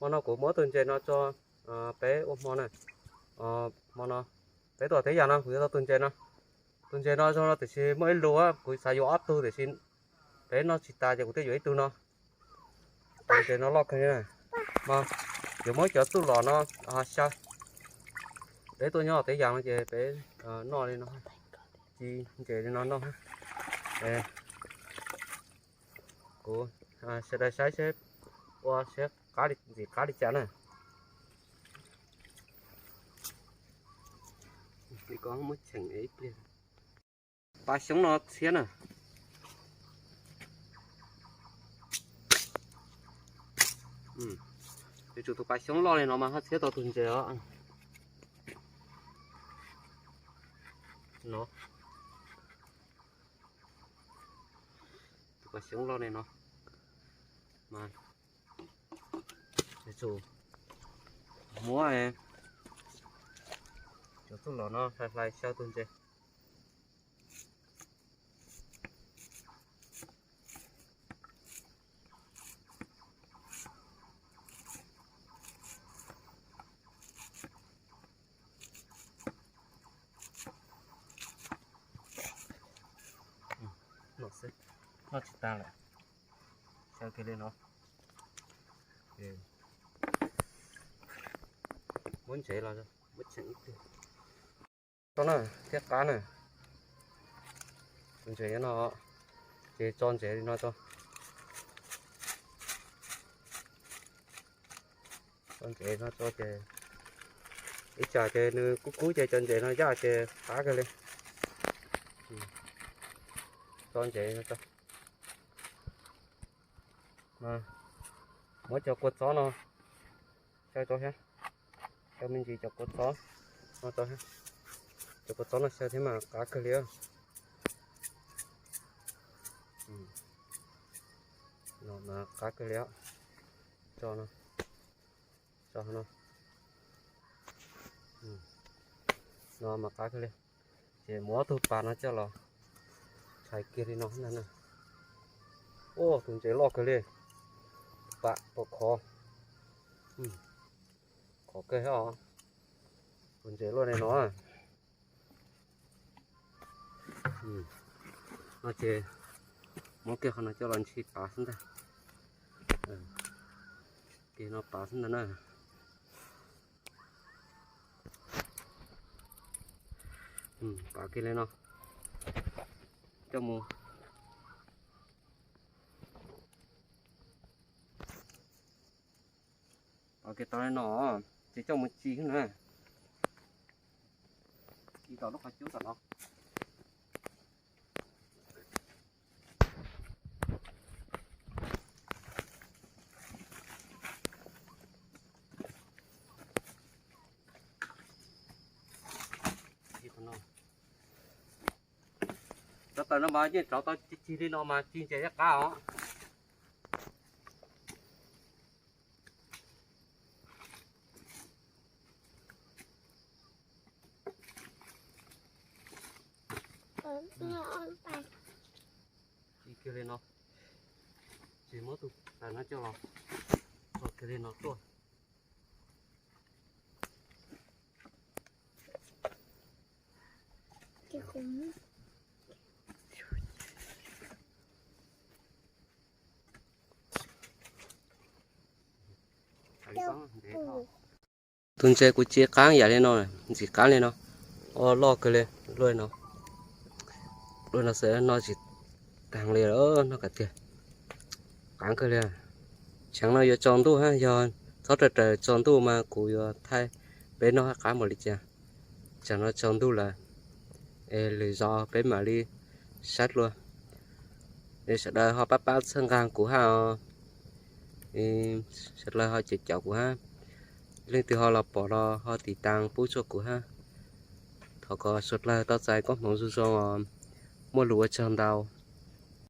Hmo no kuv muab tus ntses no tso peb ua hmo na. Hmo no peb tuaj teb yam no kuv yuav tau tus ntses no. Tus ntses no zoo no tiam sis muaj ib lus kuv xav yuav ob tug tiam sis peb noj tsis tas ces kuv thiaj yuav ib tug no. Tus ntses no loj kawg li na. Mas yuav muab cov txuj lom no xyaw. Peb tuaj nyob teb yas no ces peb noj li no, ci ntses li no noj. Kuv sawv daws saib seb ua seb qab li, ntxim qab li cas na. Pab xyoob no txhiab na. Yuav tsum tus pab xyoob loj li no mas ho txhiab tau tus ntses os. No, tus pab xyoob loj li no mas yuav tsum muab cov txuj lom no hlais hlais xyaw tus ntses. Noj tsis tag lawm. Xyaw kiag li no. Muab ntsev los muab tseem ib pliag. Tau na, thiab qab na. Tus ntses no, ces tso ntsev li no tso. Tso ntsev no tso ces ib tsam ces nws kub kub ces cov ntses no yaj ces qab kawg li. Tso ntsev no tso. Muab cov kua txob no xyaw tso thiab. Xyaw me ntsis cov kua txob no tso thiab. Cov kua txob no xyaw thiab mas qab kawg li. No mas qab kawg li. Tso no, tso no. No mas qab kawg li. Ces muab ob tug pas no coj los tshais kiag li no na. Ua tus ntses loj kawg li. Pam ua khov, khov kawg os. Tus ntses luaj li no. No ces muab kiag qhov no coj los ntshis pav xwb ntag. Kiag no pav xwb ntag na. Pav kiag li no coj mus. Pav kiag tau li no ces coj mus ci xwb na. Ci tom lub qhov cub tom no. Cov taws no mas yeej rauv tau cig cig li no mas ci ntses yeej qab os. Ci kiag li no, ces muab tus taws no coj los tso kiag li no tuaj. Tus ntses kuv ci qaab yam li no, ntxim qaab li no, o loj kawg li, luaj no, luaj no xwb noj tsis taag li, noj kom tiag, qaab kawg li. Tsaav no yuav tsaus ntuj hab, yog txhob raws raws tsaus ntuj mas kuv yuav thaij peb noj hab qaab npaum li cas. Tsaav no tsaus ntuj lawm, es lwm zaus peb mam li saib dlua. Es sawv daws ho pab pab txhawb nqaa kuv hab os, sawv daws ho caum caum kuv hab. Leej twg ho los pom los ho tiv taag pub tsua kuv hab. Thov kom suav dlawg tau txais koob hmoov zoo zoo os. Muaj lus ua tsaug ntau.